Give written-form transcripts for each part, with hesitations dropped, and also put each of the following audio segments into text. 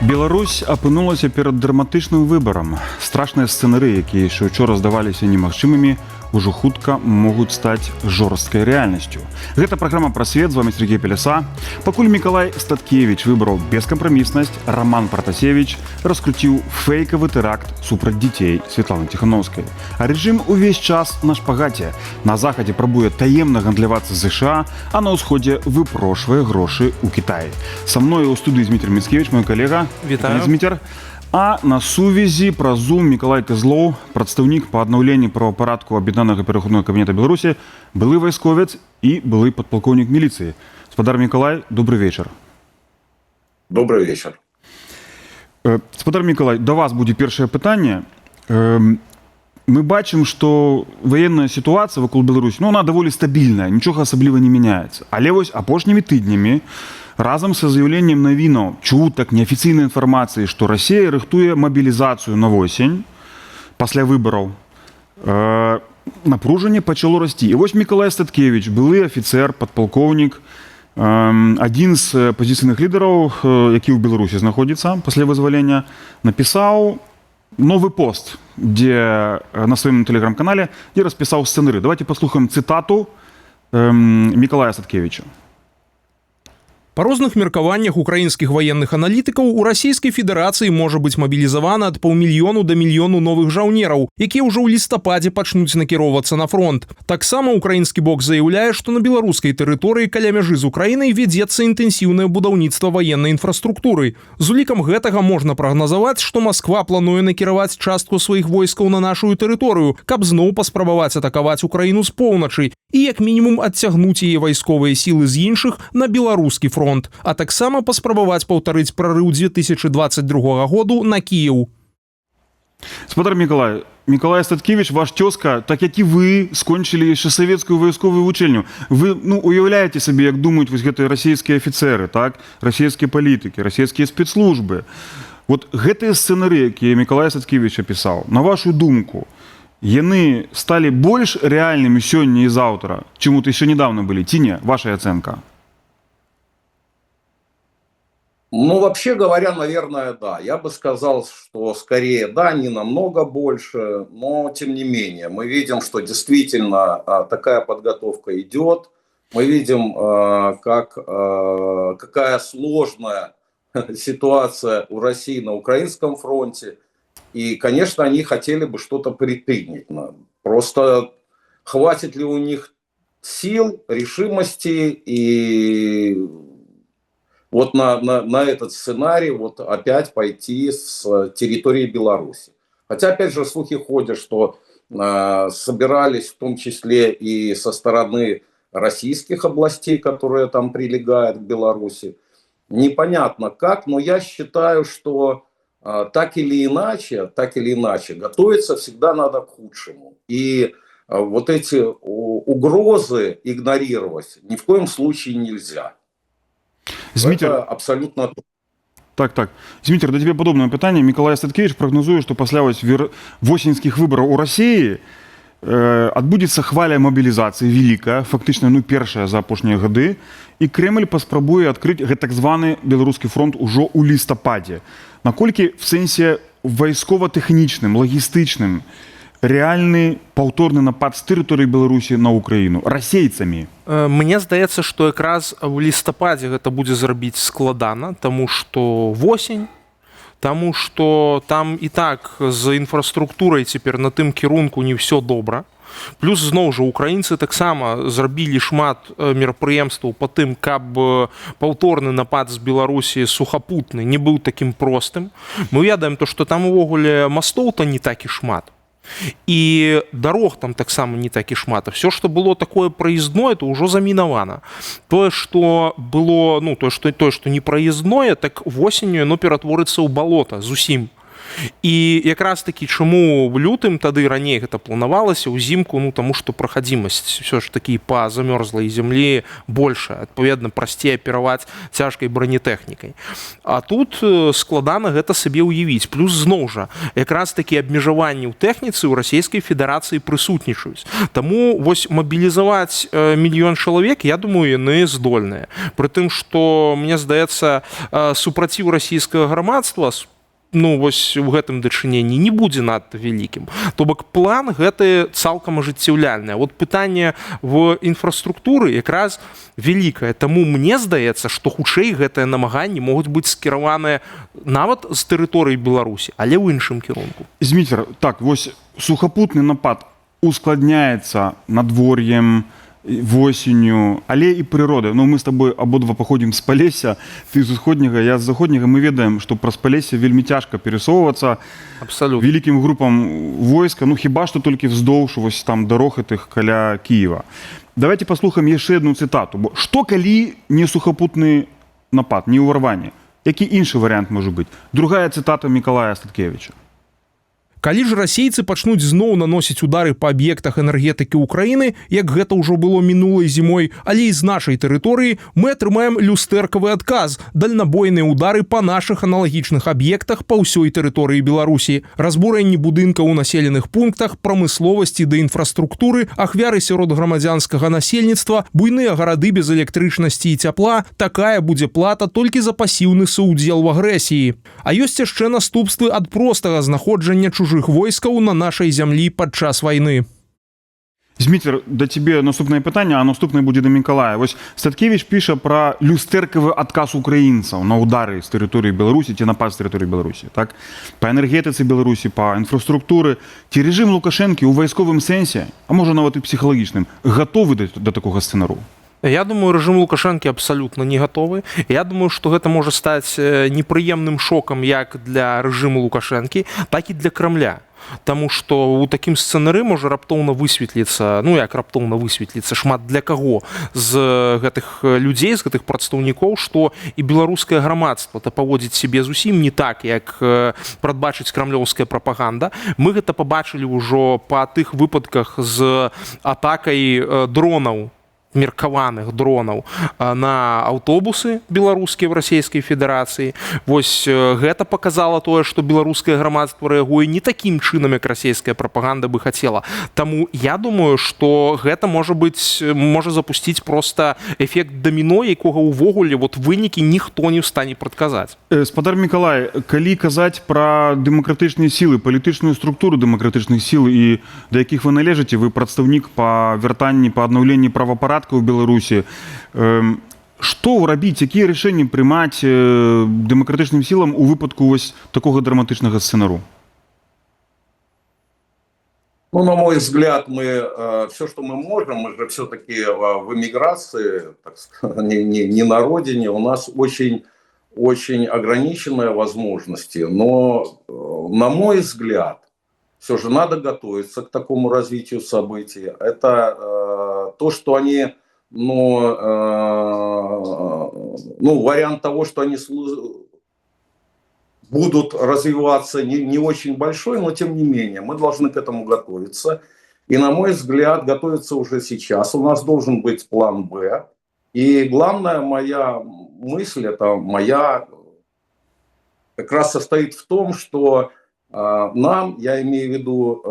Беларусь апынулася перад драматычным выбарам. Страшныя сцэнары, якія яшчэ учора здаваліся немагчымымі, ужо хутка могуць стаць жорсткай рэальнасцю. Гэта праграма «Прасвет», з вами Сергей Пеляса. Пакуль Мікалай Статкевіч выбраў бескампраміснасць, Раман Пратасевіч раскруціў фэйкавы тэракт супраць дзяцей Светланы Ціханоўскай. А рэжым увесь час на шпагаце. На захадзе прабуе таемна гандлявацца з ЗША, а на ўсходзе выпрошвае грошы ў Кітаі. Са мною ў студыі Зміцер Міцкевіч, мой калега. Вітаю. Зміцер. А на сувязі праз Zoom Мікалай Казлоў, прадстаўнік па аднаўленні правапарадку Аб'яднанага пераходнага кабінета Беларусі, былы вайсковец і былы падпалкоўнік міліцыі. Спадар Мікалай, добры вечар. Добрый вечер. Спадар Мікалай, да вас будзе першае пытанне. Мы бачым, што ваенная сітуацыя вакол Беларусі, ну, она даволі стабільная, нічога асабліва не мяняецца. Але вось апошнімі тыднямі разам са з'яўленнем навінаў, чутак, неафіцыйнай інфармацыі, што Расія рыхтуе мабілізацыю на восень пасля выбараў, напружанне пачало расці. І вось Мікалай Статкевіч, былы афіцэр, падпалкоўнік, адзін з апазіцыйных лідараў, які ў Беларусі знаходзіцца пасля вызвалення, напісаў новы пост, дзе на сваім тэлеграм-канале, дзе распісаў сцэнары. Давайте паслухаем цытату Мікалая Статкевіча. Па розных меркаваннях украінскіх ваенных аналітыкаў, у Расійскай Федэрацыі можа быць мабілізавана ад паўмільёну да мільёну новых жаўнераў, якія ўжо ў лістападзе пачнуць накіроўвацца на фронт. Таксама украінскі бок заяўляе, што на беларускай тэрыторыі каля мяжы з Украінай вядзецца інтэнсіўнае будаўніцтва ваеннай інфраструктуры. З улікам гэтага можна прагназаваць, што Масква плануе накіраваць частку сваіх войскаў на нашу тэрыторыю, каб зноў паспрабаваць атакаваць Украіну з поўначы і як мінімум адцягнуць яе вайсковыя сілы з іншых на беларускі фронт, а таксама паспрабаваць паўтарыць прарыў 2022 году на Кіеў. Спадар Мікалай, Мікалай Статкевіч, ваш цёзка, так як і вы, скончылі яшчэ савецкую вайсковую вучэльню. Вы, ну, уяўляеце сабе, як думаюць вось гэтыя расійскія афіцэры, так? Расійскія палітыкі, расійскія спецслужбы. Вот гэтыя сцэнары, якія Мікалай Статкевіч апісаў, на вашу думку, яны сталі больш рэальнымі сёння і заўтра, чым вот яшчэ недавно былі, ці не? Ваша ацэнка? Ну, вообще говоря, наверное, да. Я бы сказал, что скорее да, не намного больше, но тем не менее мы видим, что действительно такая подготовка идет. Мы видим, какая сложная ситуация у России на украинском фронте. И, конечно, они хотели бы что-то предпринять. Просто хватит ли у них сил, решимости и вот на этот сценарий вот опять пойти с территории Беларуси. Хотя, опять же, слухи ходят, что собирались в том числе и со стороны российских областей, которые там прилегают к Беларуси. Непонятно как, но я считаю, что так или иначе, готовиться всегда надо к худшему. И вот эти угрозы игнорировать ни в коем случае нельзя. Зміцер, Это абсолютно Так. Зміцер, да цябе падобнае пытанне. Мікалай Статкевіч прагназуе, што пасля вось восеньскіх выбараў у Расіі адбудзецца хваля мабілізацыі вялікая, фактычна, ну, першая за апошнія гады, і Крэмль паспрабуе адкрыць гэты так званы беларускі фронт ужо ў лістападзе. Наколькі в сэнсе вайскова-тэхнічным, лагістычным рэальны паўторны напад з тэрыторыі Беларусі на Украіну расейцамі? Мне здаецца, што якраз у лістападзе гэта будзе зрабіць складана, таму што восень, таму што там і так з інфраструктурай цяпер на тым кірунку не ўсё добра. Плюс, зноў жа, украінцы таксама зрабілі шмат мерапрыемстваў па тым, каб паўторны напад з Беларусі сухапутны не быў такім простым. Мы ведаем то, што там увогуле мастоў-то не так і шмат. І дарог там таксама не так і шмат. А все, што было такое праездное, то ўжо замінавана. Тое, што было, ну, тое, што не праездное, так восенню яно ператворыцца ў балота зусім. І якраз такі, чаму в лютым, тады раней гэта планавалася ўзімку? Ну, таму што прахадзімасць все ж такі па замёрзлай зямлі большая, адпаведна, прасцей апераваць цяжкай бронетэхнікай. А тут складана гэта сабе ўявіць. Плюс, зноў жа, якраз такі абмежаванні ў тэхніцы ў Расійскай Федэрацыі прысутнічаюць. Таму вось мабілізаваць мільён чалавек, я думаю, яны здольныя, пры тым што, мне здаецца, супраціў расійскага грамадства, ну, вось у гэтым дачыненні не будзе надта вялікім. То бок план гэты цалкам ажыццяўляльны. Вот пытанне в інфраструктуры якраз вялікае. Таму мне здаецца, што хутчэй гэтыя намаганні могуць быць скіраваныя нават з тэрыторыі Беларусі, але ў іншым кірунку. Зміцер, так, вось сухапутны напад ускладняецца надвор'ем, восенню, але і прырода. Ну, мы з табой абодва паходзім з Палесся, ты з усходняга, я з заходняга. Мы ведаем, што праз Палессе вельмі цяжка перасоўвацца Абсалютна. вялікім групам войска, ну, хіба што толькі вздоўж вось там дарог гэтых каля Кіева. Давайте паслухаем яшчэ одну цытату, бо што калі не сухапутны напад, не ўварванне, які іншы варыянт можа быць? Другая цытата Мікалая Статкевіча. Калі ж расейцы пачнуць зноў наносіць удары па аб'ектах энергетыкі Украіны, як гэта ўжо было мінулай зімой, але і з нашай тэрыторыі, мы атрымаем люстэркавы адказ: дальнабойныя удары па нашых аналагічных аб'ектах па ўсёй тэрыторыі Беларусі, разбурэнні будынкаў у населеных пунктах, прамысловасці да інфраструктуры, ахвяры сярод грамадзянскага насельніцтва, буйныя гарады без электрычнасці і цяпла. Такая будзе плата толькі за пасіўны саўдзел в агрэсіі. А ёсць яшчэ наступствы ад простага знаходжання чужых войскаў на нашай зямлі падчас вайны. Зміцер, да цябе наступнае пытанне, а наступнае будзе да Мікалая. Вось Статкевіч піша пра люстэркавы адказ украінцаў на удары з тэрыторыі Беларусі ці напад з тэрыторыі Беларусі, так? Па энергетыцы Беларусі, па інфраструктуры. Ці рэжым Лукашэнкі ў вайсковым сэнсе, а можа, нават і псіхалагічным, гатовы да такога сцэнару? Я думаю, рэжым Лукашэнкі абсалютна не гатовы. Я думаю, што гэта можа стаць непрыемным шокам як для рэжыму Лукашэнкі, так і для Крамля. Таму што ў такім сцэнары можа раптоўна высветліцца, ну, як раптоўна высветліцца шмат для каго з гэтых людзей, з гэтых прадстаўнікоў, што і беларускае грамадства то паводзіць сябе зусім не так, як прадбачыць крамлёўская прапаганда. Мы гэта пабачылі ўжо па тых выпадках з атакай дронаў, меркаваных дронаў на аўтобусы беларускія в Расійскай Федэрацыі. Вось гэта показала тое, што беларускае грамадства рэагуе не такім чынам, як расійская прапаганда бы хацела. Таму я думаю, што гэта можа быць, можа запусціць просто эфект даміно, якога ўвогуле вот вынікі ніхто не ў стане прадказаць. Спадар Мікалай, калі казаць пра дэмакратычныя сілы, палітычную структуру дэмакратычных сіл, і да якіх вы належыце, вы прадстаўнік па вяртанні, па аднаўленні правапарадка ў Беларусі. Што рабіць, якія рашэнні прымаць дэмакратычным сілам у выпадку вось такога драматычнага сцэнару? Ну, на мой взгляд, мы все, что мы можем, мы же все-таки в эмиграции, так сказать, не на родине, у нас очень, очень ограниченные возможности, но, на мой взгляд, все же надо готовиться к такому развитию событий. Это то, что они, ну, вариант того, что они будут развиваться, не очень большой, но тем не менее мы должны к этому готовиться. И, на мой взгляд, готовиться уже сейчас. У нас должен быть план «Б». И главная моя мысль, это моя, как раз состоит в том, что нам, я имею в виду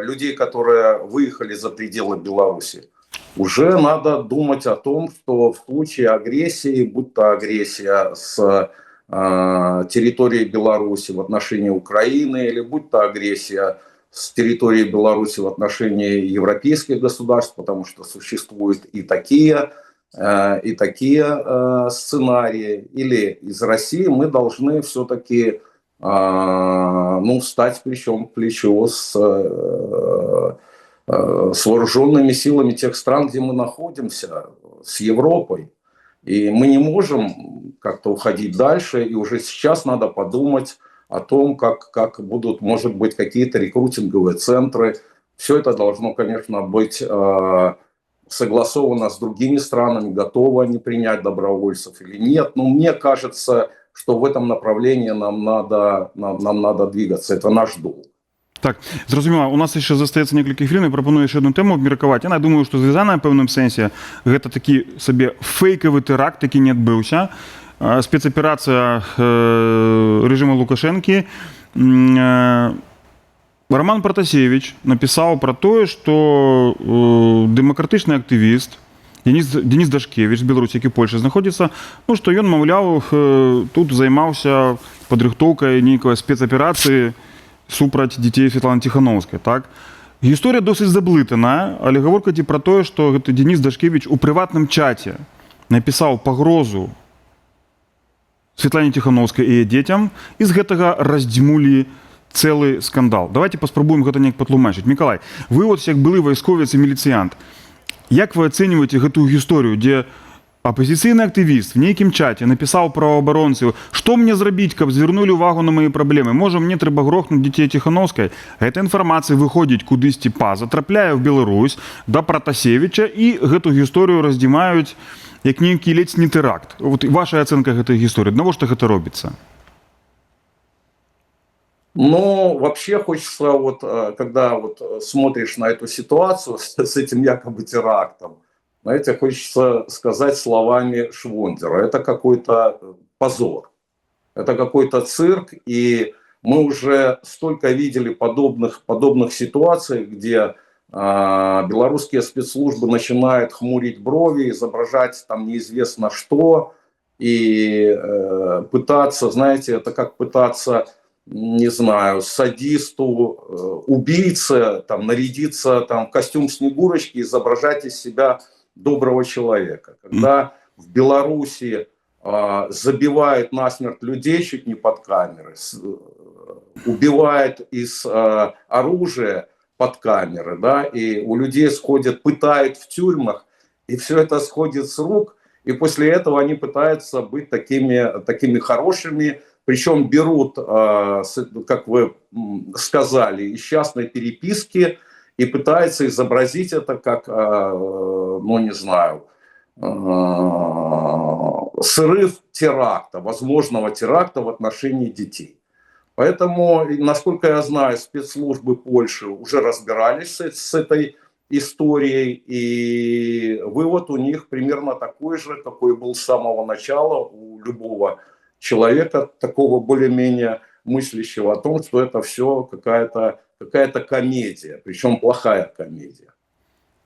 людей, которые выехали за пределы Беларуси, уже надо думать о том, что в случае агрессии, будь то агрессия с территории Беларуси в отношении Украины или будь то агрессия с территории Беларуси в отношении европейских государств, потому что существуют и такие сценарии, или из России, мы должны все-таки, ну, встать плечом к плечу с вооруженными силами тех стран, где мы находимся, с Европой. И мы не можем как-то уходить дальше, и уже сейчас надо подумать о том, как будут, может быть, какие-то рекрутинговые центры. Все это должно, конечно, быть согласовано с другими странами, готовы они принять добровольцев или нет. Но мне кажется, что в этом направлении нам надо двигаться. Это наш долг. Так, зразумела. У нас яшчэ застаецца некалькі хвілін, прапаную яшчэ одну тэму абмеркаваць. Яна, думаю, што звязаная пэўным сэнсе. Гэта такі сабе фэйкавы тэракт, які не адбыўся. Спецаперацыя рэжыма Лукашэнкі. Раман Пратасевіч напісаў пра тое, што дэмакратычны актывіст Дзяніс Дашкевіч з Беларусі, які ў Польшы знаходзіцца, ну, што ён, маўляў, тут займаўся падрыхтоўкай нейкай спецаперацыі супраць дзяцей Святланы Ціханоўскай, так? Гісторыя досыць заблытаная, але гаворка ідзе пра тое, што гэты Дзяніс Дашкевіч у прыватным чаце напісаў пагрозу Святлане Ціханоўскай і яе дзецям, і з гэтага раздзьмулі цэлы скандал. Давайте паспрабуем гэта неяк патлумачыць. Мікалай, вы вот як былы вайсковец і міліцыянт, як вы ацэньваеце гэтую гісторыю, дзе апазіцыйны актывіст в нейкім чаце напісаў праваабаронцу, што мне зрабіць, каб звярнулі ўвагу на мае праблемы, можа, мне трэба грохнуць дзяцей Ціханоўскай? Гэта інфармацыя выходзіць кудысьці па-за, трапляе ў Беларусь да Пратасевіча, і гэту гісторыю раздзімаюць як нейкі ледзь не тэракт. Вот ваша ацэнка гэтай гісторыі, навошта гэта робіцца? Но вообще хочется, вот, когда вот смотришь на эту ситуацию с этим якобы терактом, знаете, хочется сказать словами Швондера: это какой-то позор, это какой-то цирк, и мы уже столько видели подобных ситуаций, где белорусские спецслужбы начинают хмурить брови, изображать там неизвестно что, и пытаться, знаете, это как пытаться, не знаю, садисту, убийце, там, нарядиться там, в костюм Снегурочки, изображать из себя доброго человека. Когда в Беларуси забивают насмерть людей чуть не под камеры, убивают из оружия под камеры, да, и у людей сходят, пытают в тюрьмах, и все это сходит с рук, и после этого они пытаются быть такими хорошими, причем берут, как вы сказали, из частной переписки и пытаются изобразить это как, ну не знаю, срыв теракта, возможного теракта в отношении детей. Поэтому, насколько я знаю, спецслужбы Польши уже разбирались с этой историей, и вывод у них примерно такой же, какой был с самого начала у любого человека, такого более-менее мыслящего, о том, что это все какая-то комедия, причем плохая комедия.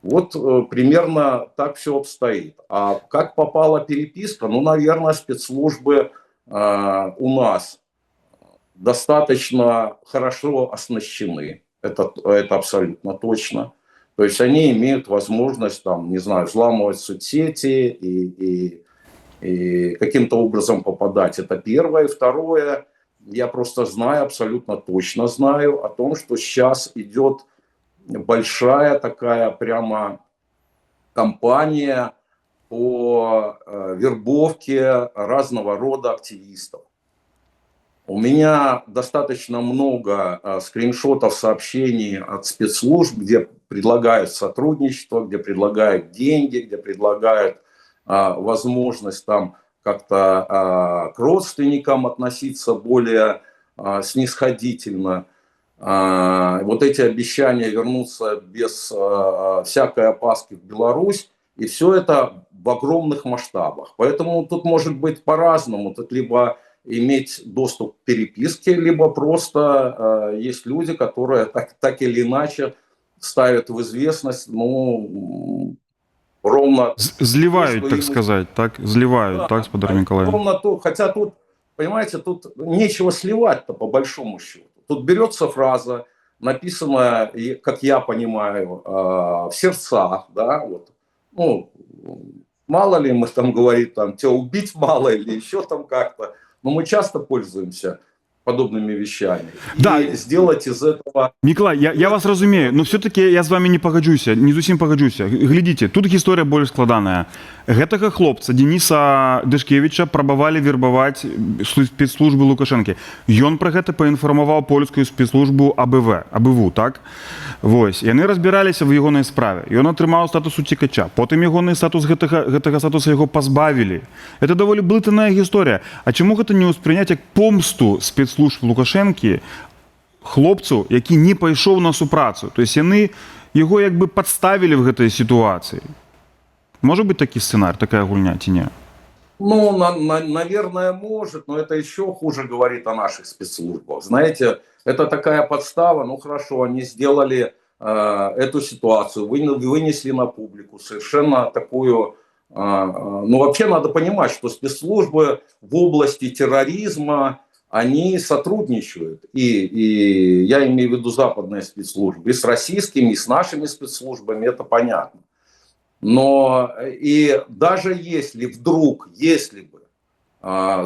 Вот примерно так все обстоит. А как попала переписка? Ну, наверное, спецслужбы у нас достаточно хорошо оснащены. Это абсолютно точно. То есть они имеют возможность, там, не знаю, взламывать соцсети и каким-то образом попадать. Это первое. И второе, я просто знаю, абсолютно точно знаю о том, что сейчас идет большая такая прямо кампания по вербовке разного рода активистов. У меня достаточно много скриншотов сообщений от спецслужб, где предлагают сотрудничество, где предлагают деньги, где предлагают возможность там как-то к родственникам относиться более снисходительно. Вот эти обещания вернуться без всякой опаски в Беларусь, и все это в огромных масштабах. Поэтому тут может быть по-разному. Тут либо иметь доступ к переписке, либо просто есть люди, которые так или иначе ставят в известность, ну, ровно. Зливают, так сказать, так? Зливают, да, так, спадар Мікалай? Ровно то, хотя тут, понимаете, тут нечего сливать-то по большому счету. Тут берется фраза, написанная, как я понимаю, в сердцах, да, вот, ну, мало ли мы там говорим, там, тебя убить мало или еще там как-то, но мы часто пользуемся Подобными вещами. Да. И сделать из этого. Мікалай, я вас разумею, но все-таки я з вами не пагаджуся, не зусім пагаджуся. Глядзіце, тут гісторыя больш складаная. Гэтага хлопца Дзяніса Дышкевіча прабавалі вербаваць спецслужбы Лукашэнкі. Ён пра гэта паінфармаваў польскую спецслужбу АБВ, АБВ, так? Вось, яны разбіраліся в ягонай справе. Ён атрымаў статус уцекача. Потым ягоны статус гэтага статуса яго пазбавілі. Это даволі блытаная гісторыя. А чаму гэта не ўспрыняць як помсту спецслужб Лукашэнкі хлопцу, які не пайшоў на супрацу? То есть яны яго як бы падставілі в гэтай сітуацыі. Можа быть такі сцэнар, такая гульня ці не? Ну, наверное, может, но это еще хуже говорит о наших спецслужбах. Знаете, это такая подстава, ну хорошо, они сделали эту ситуацию, вынесли на публику совершенно такую. Ну, вообще надо понимать, что спецслужбы в области терроризма, они сотрудничают. И я имею в виду западные спецслужбы, и с российскими, и с нашими спецслужбами, это понятно. Но и даже если вдруг, если бы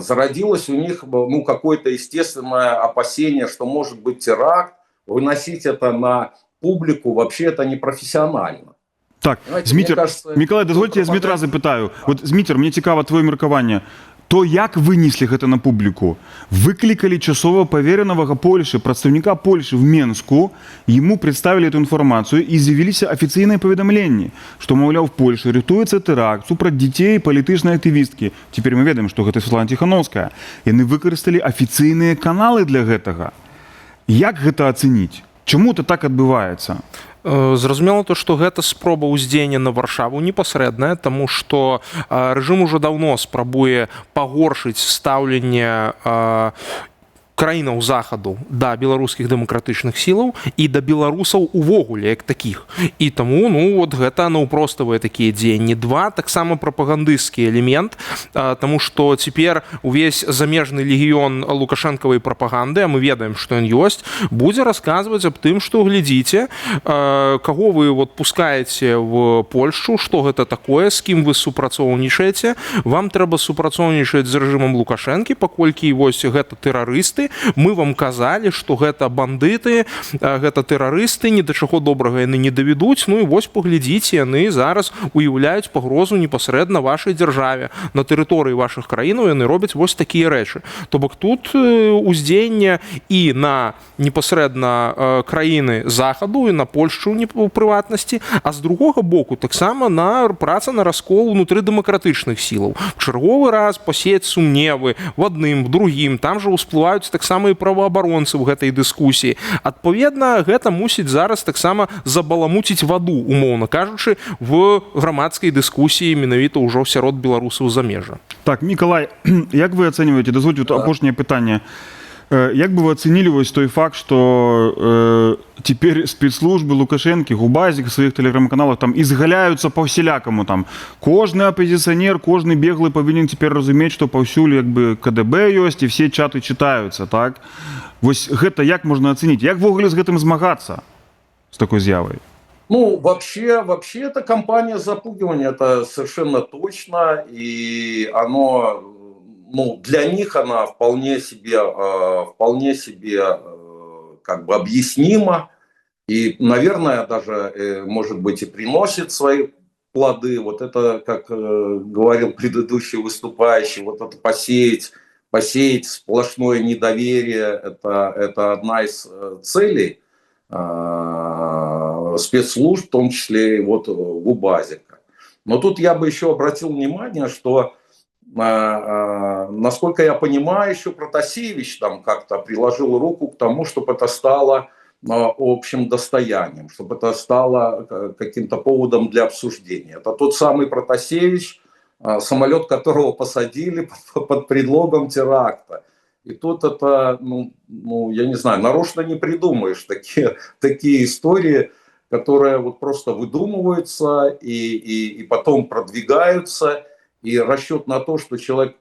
зародилось у них, ну, какое-то естественное опасение, что может быть теракт, выносить это на публику вообще это непрофессионально. Так, Понимаете, Зміцер, мне кажется, Мікалай, дазвольце, я Змітра запытаю. Вот, Зміцер, мне цікава твоё меркаванне. То як вынеслі гэта на публіку? Выклікалі часова паверанага Польшы, прадстаўніка Польшы в Менску, ему представили эту інфармацыю, і з'явіліся афіцыйныя паведамленні, што, маўляў, в Польшы рыхтуецца тэракт супраць дзяцей палітычнай актывісткі. Цяпер мы ведаем, што гэта Святлана Ціханоўская. Яны выкарысталі афіцыйныя каналы для гэтага. Як гэта ацэніць? Чаму это так адбываецца? Зразумела то, што гэта спроба ўздзеяння на Варшаву непасрэдная, таму што рэжым ужо даўно спрабуе пагоршыць стаўленне краінаў Захаду да беларускіх дэмакратычных сілаў і да беларусаў увогуле як такіх. І таму, ну, вот гэта наўпроставыя такія дзеянні. Два, таксама прапагандысцкі элемент, таму што цяпер увесь замежны легіён лукашэнкавай прапаганды, а мы ведаем, што ён ёсць, будзе расказваць аб тым, што глядзіце, каго вы вот пускаеце в Польшу, што гэта такое, з кім вы супрацоўнічаеце, вам трэба супрацоўнічаць з рэжымам Лукашэнкі, паколькі вось гэта тэрарысты, мы вам казалі, што гэта бандыты, гэта тэрарысты, ні да чаго добрага яны не давядуць, ну і вось паглядзіце, яны зараз уяўляюць пагрозу непасрэдна вашай дзяржаве, на тэрыторыі вашых краінаў яны робяць вось такія рэчы. То бок тут уздзеянне і на непасрэдна краіны Захаду, і на Польшчу не у прыватнасці, а з другога боку таксама на праца на раскол унутры дэмакратычных сілаў, чарговы раз пасеяць сумневы в адным, в другім. Там жа ўсплываюць таксама і праваабаронцы ў гэтай дыскусіі. Адпаведна, гэта мусіць зараз таксама забаламуціць ваду, умоўна кажучы, в грамадскай дыскусіі менавіта ўжо сярод беларусаў замежжа. Так, Мікалай, як вы ацэньваеце, дазвольце вот апошняе пытанне. Як бы вы ацэнілі вось той факт, што теперь спецслужбы Лукашэнкі, Губазік в сваіх тэлеграм-каналах там изгаляются па-усялякаму там. Кожны апозіцыянер, кожны беглы павінен цяпер разумець, што паўсюль як бы КДБ ёсць і все чаты чытаюцца, так? Вось гэта як можна ацэніць? Як увогуле з гэтым змагацца, з такой з'явай? Ну, вообще это кампания запугивания, это совершенно точно, и оно, ну, для них она вполне себе как бы объяснимо, и, наверное, даже, может быть, и приносит свои плоды. Вот это, как говорил предыдущий выступающий, вот это посеять сплошное недоверие, это одна из целей спецслужб, в том числе и вот Губазика. Но тут я бы еще обратил внимание, что, насколько я понимаю, еще Протасевич там как-то приложил руку к тому, чтобы это стало общим достоянием, чтобы это стало каким-то поводом для обсуждения. Это тот самый Протасевич, самолет которого посадили под предлогом теракта. И тут это, ну, я не знаю, нарочно не придумаешь такие истории, которые вот просто выдумываются и потом продвигаются. И расчет на то, что человек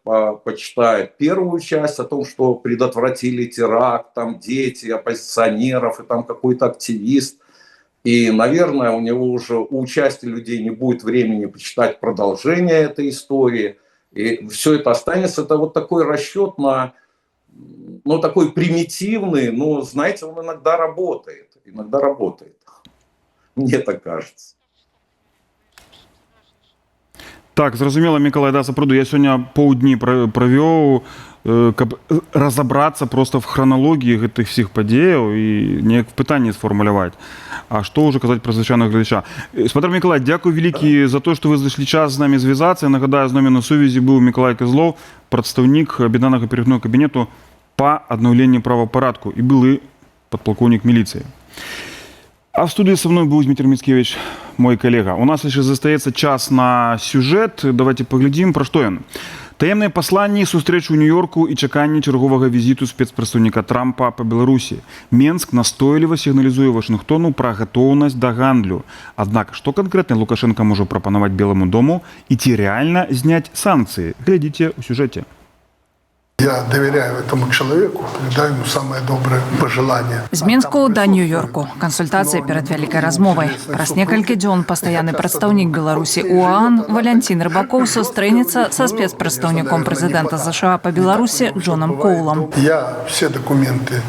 почитает первую часть о том, что предотвратили теракт, там дети оппозиционеров и там какой-то активист. И, наверное, у него уже, у части людей не будет времени почитать продолжение этой истории. И все это останется. Это вот такой расчет на ну, такой примитивный, но, знаете, он иногда работает. Иногда работает. Мне так кажется. Так, зразумела, Мікалай, да, сапраўды, я сёння паўдні правёў, каб разабрацца просто в храналогіі гэтых всіх падзеяў і неяк пытанне сфармуляваць. А што ўжо казаць пра звычайнага гледача. Спадар Мікалай, дзякуй вялікі за то, што вы знайшлі час з намі звязацца. Я нагадаю, з намі на сувязі быў Мікалай Казлоў, прадстаўнік Аб'яднанага пераходнага кабінету па аднаўленні правапарадку і былы падпалкоўнік міліцыі. А в студии со мной был Дмитрий Мицкевич, мой коллега. У нас еще застаецца час на сюжэт. Давайте паглядзім, пра што ён. Таемныя пасланні, сустрэчу ў Нью-Йорку і чаканне чарговага візіту спецпрадстаўніка Трампа па Беларусі. Менск настойліва сігналізуе Вашынгтону пра гатоўнасць да гандлю. Аднак, што канкрэтна Лукашэнка можа прапанаваць Беламу дому і ці рэальна зняць санкцыі? Глядзіце ў сюжэце. Я доверяю этому человеку, передаю ему самое доброе пожелание. З Менску да Нью-Йорку. Кансультацыі перад вялікай размовай. Праз некалькі дзён пастаянны прадстаўнік Беларусі ў ААН Валянцін Рыбакоў сустрэнецца са спецпрадстаўніком прэзідэнта ЗША па Беларусі Джонам Коулам. Я все документы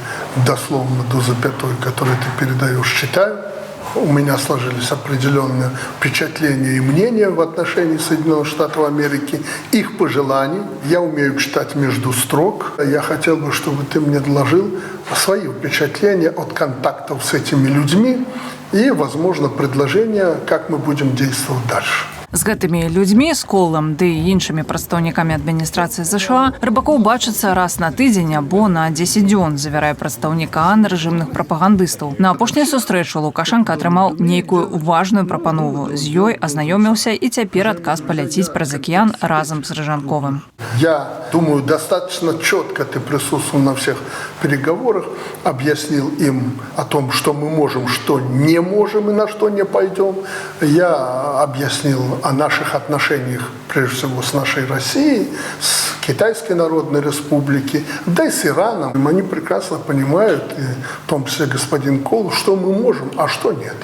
дословно до запятой, которые ты передаешь, читаю. У меня сложились определенные впечатления и мнения в отношении Соединенных Штатов Америки, их пожеланий. Я умею читать между строк. Я хотел бы, чтобы ты мне доложил свои впечатления от контактов с этими людьми и, возможно, предложения, как мы будем действовать дальше. З гэтымі людзьмі, з Коулам ды іншымі прадстаўнікамі адміністрацыі ЗША, Рыбакоў бачыцца раз на тыдзень або на 10 дзён, завярае прадстаўнік ААН рэжымных прапагандыстаў. На апошняй сустрэчу Лукашэнка атрымаў нейкую важную прапанову. З ёй азнаёміўся, і цяпер адказ паляціць праз акіян разам з Рыжанковым. Я думаю, достаточно четко ты присутствовал на всех переговорах, объяснил им о том, что мы можем, что не можем и на что не пойдем. Я объяснил о наших отношениях, прежде всего, с нашей Россией, с Китайской Народной Республики, да и с Ираном. Они прекрасно понимают, и в том числе господин Коул, что мы можем, а что нет.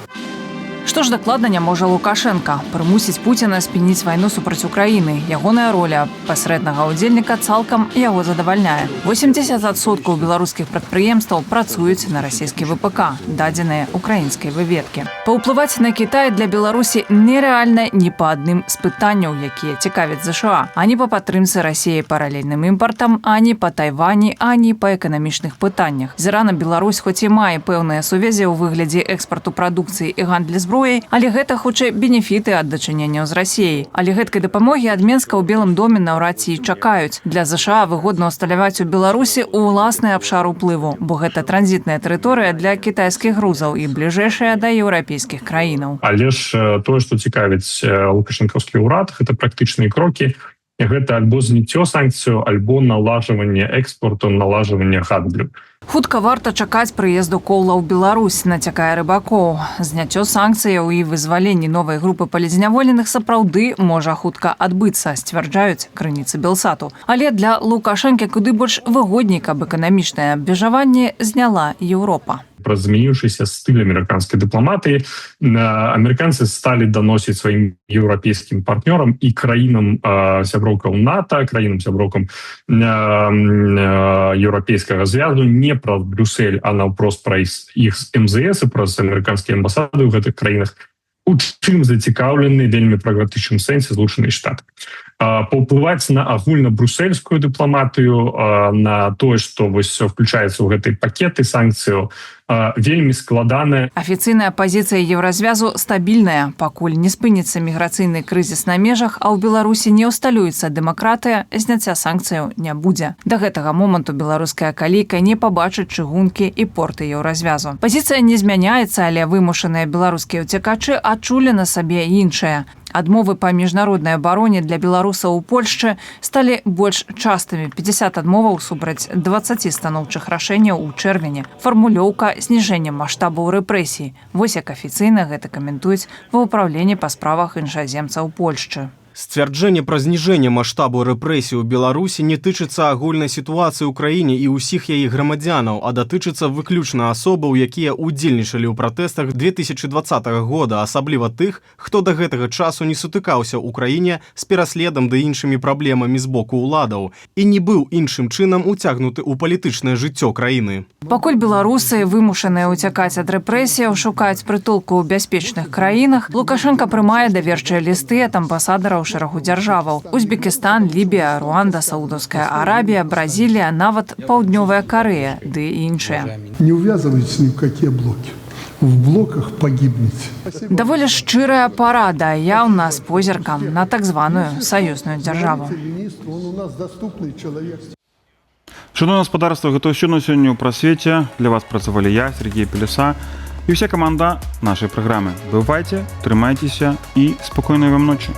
Што ж дакладна не можа Лукашэнка? Прымусіць Пуціна спыніць вайну супраць Украіны. Ягоная роля пасрэднага ўдзельніка цалкам яго задавальняе. 80% беларускіх прадпрыемстваў працуюць на расійскі ВПК, дадзеныя украінскай выведкі. Паўплываць на Кітай для Беларусі нерэальна ні па адным з пытанняў, якія цікавяць ЗША, ані па падтрымцы Расіі паралельным імпартам, ані па Тайвані, ані па эканамічных пытаннях. З Іранам Беларусь хоць і мае пэўныя сувязі ў выглядзе экспарту прадукцыі і гандлі зброяй, але гэта хутчэй бенефіты ад дачыненняў з Расіяй. Але гэткай дапамогі ад Менска ў Белым доме наўрад ці і чакаюць. Для ЗША выгодна ўсталяваць у Беларусі ўласны абшар уплыву, бо гэта транзітная тэрыторыя для кітайскіх грузаў і бліжэйшая да еўрапейскіх краінаў. Але ж тое, што цікавіць лукашэнкаўскі ўрад, гэта практычныя крокі, гэта альбо зняццё санкцыю, альбо налажванне экспорту, налажванне гандлю. Хутка варта чакаць прыезду Коула ў Беларусь, нацякае Рыбакоў. Зняццё санкцыяў і вызваленне новай групы палітзняволеных сапраўды можа хутка адбыцца, сцвярджаюць крыніцы Белсату. Але для Лукашэнкі куды больш выгодней, каб эканамічнае абмежаванне зняла Еўропа. Праз змяніўшыся стыль амерыканскай дыпламатыі амерыканцы сталі даносіць сваім еўрапейскім партнёрам і краінам сяброўкаў НАТО, краінам сяброўкам Еўрапейскага звязу не праз Брюссель, а наўпрост праз іх МЗС і праз амерыканскія амбасады ў гэтых краінах, у чым зацікаўлены вельмі прагматычным сэнсе Злучаныя Штаты. Паўплываць на агульна-брусельскую дыпламатыю, на тое, што вось включаецца ў гэтай пакеты санкцыяў, вельмі складаная. Афіцыйная пазіцыя Еўразвязу стабільная. Пакуль не спыніцца міграцыйны крызіс на межах, а ў Беларусі не ўсталюецца дэмакратыя, зняцця санкцыяў не будзе. Да гэтага моманту беларуская калійка не пабачыць чыгункі і порты Еўразвязу. Пазіцыя не змяняецца, але вымушаныя беларускія ўцекачы адчулі на сабе іншае. Адмовы па міжнароднай абароне для беларусаў у Польшчы сталі больш частымі: 50 адмоваў супраць 20 станоўчых рашэнняў у чэрвені. Фармулёўка зніжэння маштабаў рэпрэсій. Вось як афіцыйна гэта каментуюць ва ўпраўленні па справах іншаземцаў Польшчы. Сцвярджэнне пра зніжэнне маштабу рэпрэсій у Беларусі не тычыцца агульнай сітуацыі ў краіне і ўсіх яе грамадзянаў, а датычыцца выключна асобаў, якія ўдзельнічалі ў пратэстах 2020 года, асабліва тых, хто да гэтага часу не сутыкаўся ў краіне з пераследам ды іншымі праблемамі з боку ўладаў і не быў іншым чынам уцягнуты ў палітычнае жыццё краіны. Пакуль беларусы вымушаныя ўцякаць ад рэпрэсіяў, шукаюць прытулку ў бяспечных краінах, Лукашэнка прымае даверчыя лісты ад амбасадараў шэрагу дзяржаваў: Узбекістан, Лібія, Руанда, Саудаўская Арабія, Бразілія, нават Паўднёвая Карэя ды іншыя. Не увязывайтесь ни в какие блоки. В блоках погибнете. Даволі шчырая парада, яўна з позіркам на так званую саюзную дзяржаву. Министр, он у нас доступный человек. Шаноўнае спадарства, гэта ўсё на сёння ў «Прасвеце». Для вас працавалі я, Сяргей Пеляса, і ўся каманда нашай праграмы. Бывайце, трымайцеся і спакойнай вам ночы.